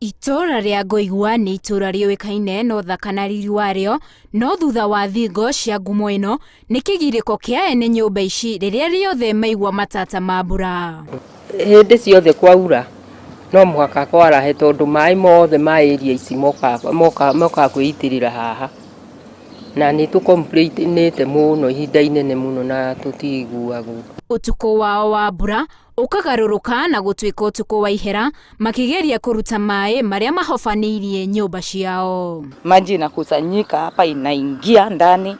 Itũũra rĩa Ngoigua nĩ itũũra rĩũĩkaine na ũthaka na riri warĩo, no thutha wa thingo cia ngumo ĩno nĩ kĩgirĩko kĩa ene nyũmba ici rĩrĩa rĩothe maigua matata ma mbura. Hĩndĩ ciothe kwaura no mũhaka kwarahe tondũ maĩ mothe ma area ici mokaga kwĩitĩrĩra haha. Na nĩ tũ complain ĩte mũno ihinda inene mũno na tũtiiguagwo. Ũtukũ wao wa mbura ũkagarũrũka na gũtuĩka ũtukũ wa ihera makĩgeria kũruta maĩ marĩa mahobanĩirie nyũmba ciao. Maji inakusanyika hapa inaingia ndani,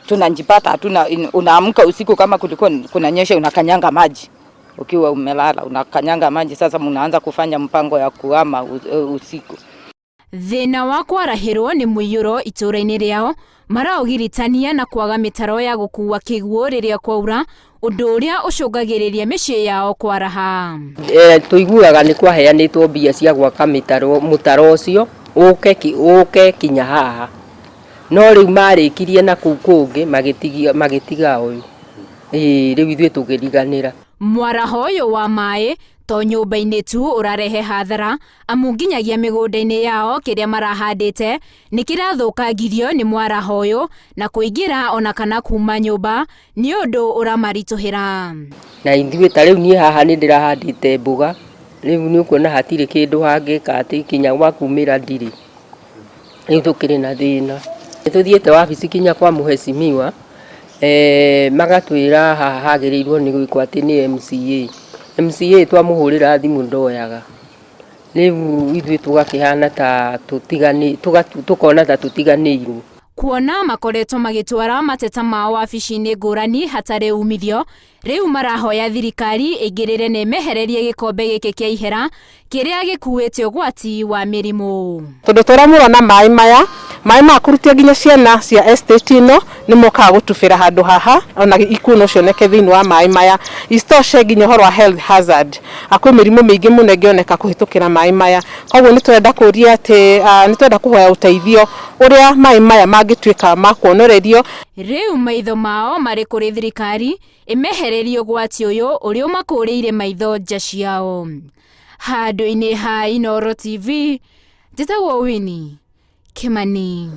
tunajipata hatuna. Unaamka usiku kama kulikuwa kunanyesha, unakanyanga maji ukiwa umelala, unakanyanga maji. Sasa mnaanza kufanya mpango ya kuhama usiku. Thĩna wa kwarahĩrwo nĩ mũiyũro itũũra-inĩ rĩao maraũgiritania na kwaga mĩtaro ya gũkuua kĩguũ rĩrĩa kwaura, ũndũ ũrĩa ũcũngagĩrĩria mĩciĩ yao kwaraha. Tũiguaga nĩ kwaheanĩtwo mbia cia gwaka mĩtaro, mũtaro ũcio ũke kinya haha, no rĩu marĩkirie na kũu kũngĩ magĩtiga ũyũ. Ĩĩ rĩu ithuĩ tũkĩriganĩra. Mwaraho ũyũ wa maĩ to nyũmba-inĩ tu ũrarehe hathara, amu nginyagia mĩgũnda-inĩ yao kĩrĩa marahandĩte nĩ kĩrathũkangirio nĩ mwaraho ũyũ na kũingĩra ona kana kuma nyũmba nĩ ũndũ ũramaritũhĩra. Na ithuĩ ta rĩu niĩ haha nĩ ndĩrahandĩte mboga, rĩu nĩ ũkuona hatirĩ kĩndũ hangĩka atĩ kinya gwa kumĩra ndirĩ. Rĩu tũkĩrĩ na thĩna. Nĩ tũthiĩte wabici kinya kwa mũhecimiwa, magatwĩra haha hagĩrĩirwo nĩ gwĩkwo atĩ nĩ MCA. MCA twamũhũrĩra thimũ ndoyaga. Rĩu ithuĩ tũgakĩhana ta tũkona ta tũtiganĩirwo. Kuona makoretwo magĩtwara mateta mao wabici-inĩ ngũrani hatarĩ umithio, rĩu marahoya thirikari ĩingĩrĩre na ĩmehererie gĩkombe gĩkĩ kĩa ihera kĩrĩa gĩkuĩte ũgwati wa mĩrimũ. Tondũ tũrĩa mũrona maĩ maya, maĩ maya kũrutia nginya ciana cia estate ĩno nĩ mokaga gũtubĩra handũ haha, ona ikuũ no cioneke thĩinĩ wa maĩ maya. Isitoshe nginya ũhoro wa health hazard, kwĩ mĩrimũ mĩingĩ mũno ĩngĩoneka kũhĩtũkĩra maĩ maya. Koguo nĩ tũrenda kũria atĩ, nĩ tũrenda kũhoya ũteithio ũrĩa maĩ maya mangĩtuĩka ma kuonorerio. Rĩu maitho mao marĩ kũrĩ thirikari ĩmehererie ũgwati ũyũ ũrĩa ũmakũrĩire maitho nja ciao. Handũ-inĩ ha Inooro TV, njĩtagwo Winnie Kimani.